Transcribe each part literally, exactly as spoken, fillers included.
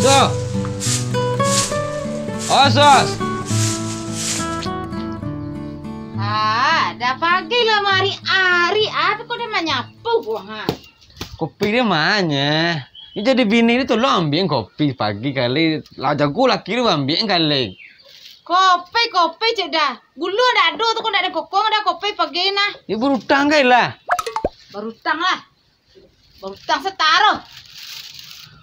Sos! Oh, Sos! Ah, dah pagi lah mari ari, apa kau dah manyapu gua, ha? Kopi dia manyeh. Ni jadi bini ni tolong ambiak kopi pagi kali. Lah jago laki tu ambiak kali. Kopi, kopi cek dah. Gulu ndak ado tu, kok ndak ado kokong dah kopi pagi nah. Dia berutang kai lah. Berutang lah. Berutang setaro.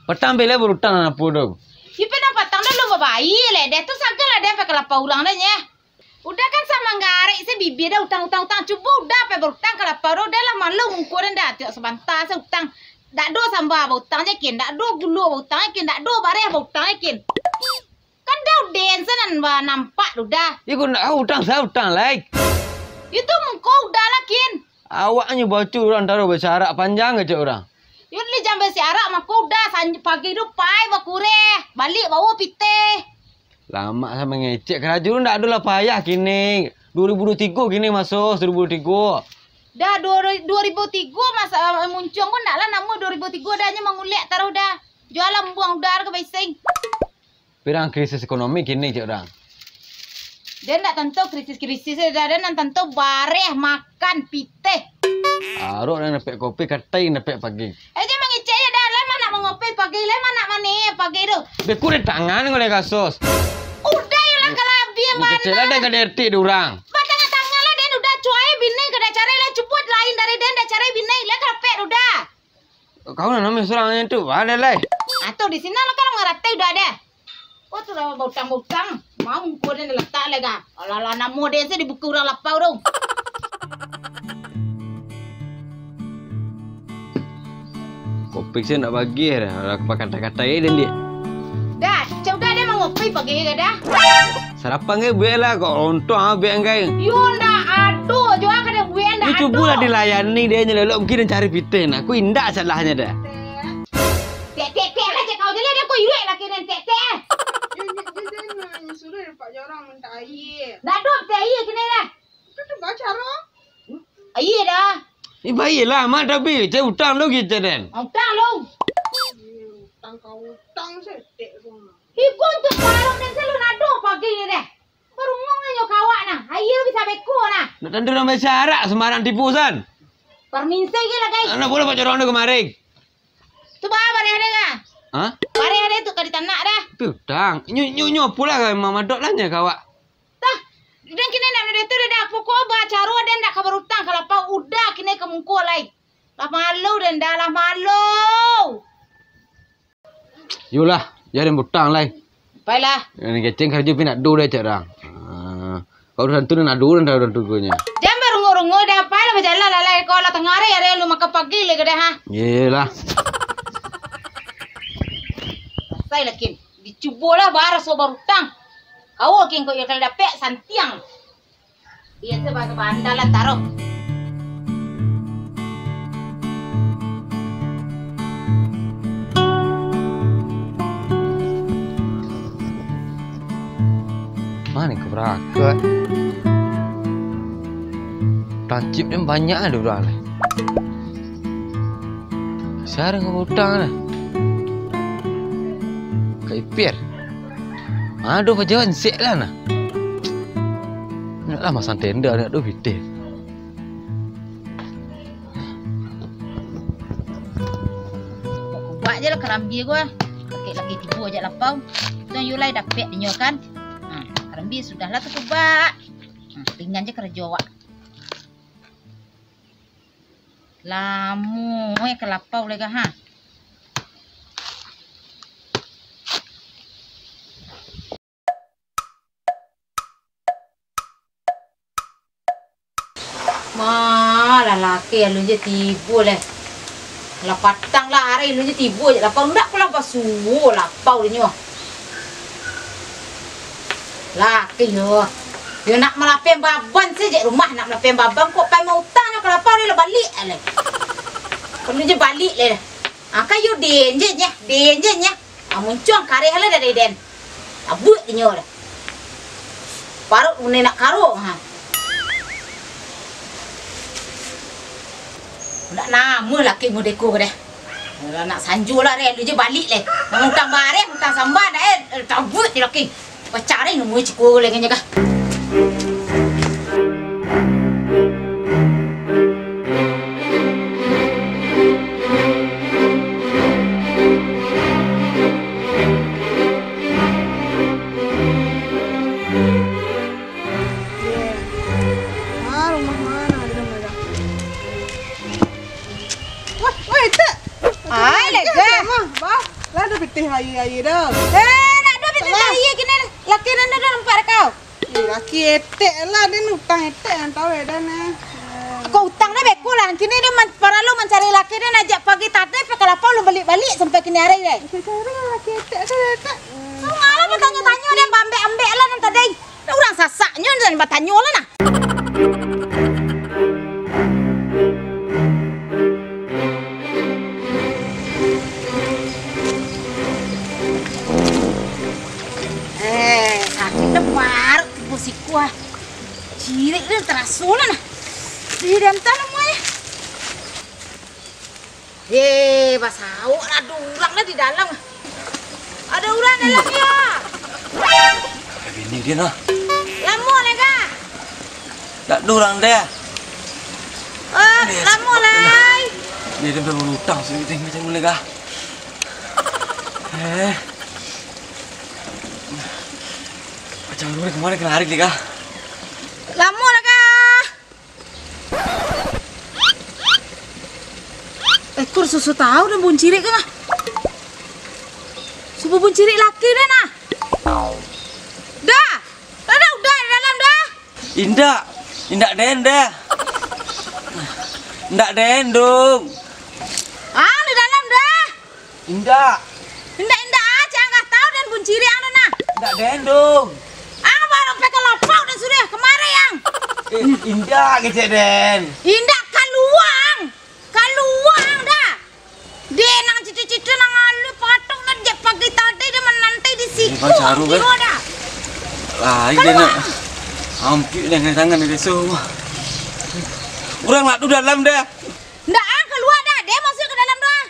Petang bila berutang apa tu? Ipe nang patang dah lu babayia leh. Dia tu sagah lah dia pakai kelapa urang dah nyeh. Udah kan samanggarik se bibia dah utang, utang, utang. Cubo udah pai berutang kelapa tu. Udah lah malu muko dah, tiok sabanta se utang. Dak do samba berutang je kin. Dak do gulu berutang je kin. Dak do bareh berutang je kin. Kan dah uden se nan ba nampak tu dah. Iko nak utang sa utang lai. Itu muko udah lah kin. Awaknyo baco urang taruih basiarak panjang kecek urang. Yo ni jam basiarak mako udah san-, pagi tu pai bakureh, balik bawa pitih. Lamak sa mangecek karajo tu ndak ado lah payah kini. Dua ribu dua tigo kini maso, dua ribu dua tigo. Dah dua, dua ribu tigo masa, eh, muncuang pun ndak lah namo dua ribu tigo dah nyo mangulek taruih dah. Jualan buang udah ka bising. Pirang krisis ekonomi kini, cek urang. Den ndak tantu krisis-krisis, den, den nan tantu bareh makan pitih. Arok nan dapek kopi, katai nan dapek pagi. Eh, jan mangecek je dah, lai mah nak mangopi pagi, lai mah nak mani pagi tu. Beku di tangan kau dek kasus. Udah yo lah, kalau abih. Kecek lah, den ka derti di urang. Batangah-tangah lah, den udah cuai bini ka dah carai lah, cubo lain dari den dah carai bini, lah ka dapek udah. Kau nan namo surang tu, ada lai. Atau di sini lah kalau ngarati udah ada. Kau tu lah bautang-bautang, mau kau dan letak lagi. Alah-alah, namo dia se dibuka urang lapau tu. Kopi se nak bagi dah, lah kata-kata dia. Dah, cak udah dia mangopi pagi ke dah. Sarapan gai buek lah, kok lontong ah buek gai. Yo ndak ado, juo ka dia buek ndak ado. Ni cubolah dilayani dia nyo lelok, mungkin dia cari pitih nah. Aku indak salahnyo dah. Tek, tek, tek lah cak kau je lah, dia kau iruik lah kini tek, tek. Yo, yo, yo, yo, nah, suruh dapat jorang minta air. Ndak ado minta air kini lah. Itu tu baca roh. Air dah. Ni baiklah, mak tapi cari utang lu kita den. Utang lu. Utang kau utang setek tu. Ikun tu parut dan selalu nado pagi ni deh. Barungong nyo kawak nah, aia bisa beko nah. Nak tantu nang biasa arak, sembarang tipu san. Permisi ge lah, guys. Anak boleh pacar orang tu kemarin. Tu bah, bareh ada kah? Hah? Bareh ada tu ka ditanak dah. Tu tang. Nyu nyu nyu pulang ka mamadok lah nya kawak. Tah. Dan kini nak ada tu dah, pokok bah caro dan nak kabar utang kalau apa udah kini ke mungkul lai. Lah malu dan dah lah malu. Yolah, jan den butang lai. Pailah. Nan keceng karajo pi nak do deh, cak urang. Ah, kalau urang tu nak do, urang tu gunyo. Jan barungo-rungo deh, pailah bajalan lah, lai. Kau lah tangah hari, hari lu makan pagi lai ka deh, ha. Iyolah. Sai lah, Kin. Dicubolah baraso barutang. Kau, Kin, kau iyo kali dapek santiang. Iyo, tu bahaso baandalan taruh. Mano ka barakat? Tancip ni banyak ado urang ni. Sarang utang lah. Ka ipiak. Ado pajalan sek lah nah. Nak lah masang tenda, nak do pitih. Kubak je lah karambia gua. Pakai lagi tibo aja lapau. Tu yang yulai dapek dinyo kan. Ha, karambia sudah lah tu kubak. Ha, ringan je karajo awak. Lamo eh ka lapau lai ka, ha. Mah, Lah laki alun je tibo leh. Lah patang lah ari alun je tibo je. Lapau ndak ko lah basuo lapau dinyo. Laki yo. Yo nak malapeh baban se jek rumah, nak malapeh baban kok pai mautang nyo ka lapau ni lah baliak leh. Alun je baliak leh. Angka yo den je nyeh, den je nyeh. Ah, muncuang kareh lah dari den. Tabuik dinyo lah. Paruik bunai nak karuang, ha. Ndak namuah laki mode ko deh. Lah nak sanjo lah, reh, lu je balik leh. Nak utang bareh, utang samba, nak, eh, tabuik di laki. Pacarai namuah ciko leh nyo kah. Ah, rumah ma nan ado dalam dah. Wah, wah, Etek. Ai, lega. Bah, lah ado pitih aia-aia dah. Eh, nak ado pitih aia kini. Laki nan ado nampak kau. Eh, laki Etek lah, den utang Etek nan tahu ya, dan, eh. Kau utang dah beko lah. Kini dia man-, paralu mancari laki dia, najak pagi tadi, pakai lapau, alun balik-balik sampai kini hari deh. Cari laki Etek tu, Etek. Kau malah batanyo-tanyo dia, baambek-ambek lah nan tadi. Dah urang sasaknyo, dah batanyo lah nah. Eh, sakik dah parut tibo siko ah. Cirik dah taraso lah nah. Di dalam tanah muai. Eh, basauk lah, ado urang lah di dalam. Ado urang dalam yo. Bini dia nah. Lamo lah, Kak? Dak ado urang deh. Eh, lamo lah. Dia dah berutang sih, macam mana, Kak? Eh. Macam mana kemarin kena hari, Kak? Lamo lah, Kak. Eh, kok susu tahu dah buncirik kan, ah? Subuh buncirik laki dah, nah. Dah. Dah, dah, udah di dalam dah. Indak. Indak den dah. Indak den, dong. Ah, di dalam dah. Indak. Indak-indak aja, nggak tahu dan buncirik anu nah. Indak den, dong. Ah, baru pakai lapau dan sudah kemarin yang. Eh, indak kecek den. Indak kaluang. Kaluang dah. Dia nang cita-cita nang alu patok dah, jak pagi tadi dia menanti di situ. Bang Caru, kiro dah. Lah, iya nak. Ampik dengan tangan di desa. Urang nak tu dalam dah. Ndak ah, keluar dah. Dia masuk ke dalam tu ah.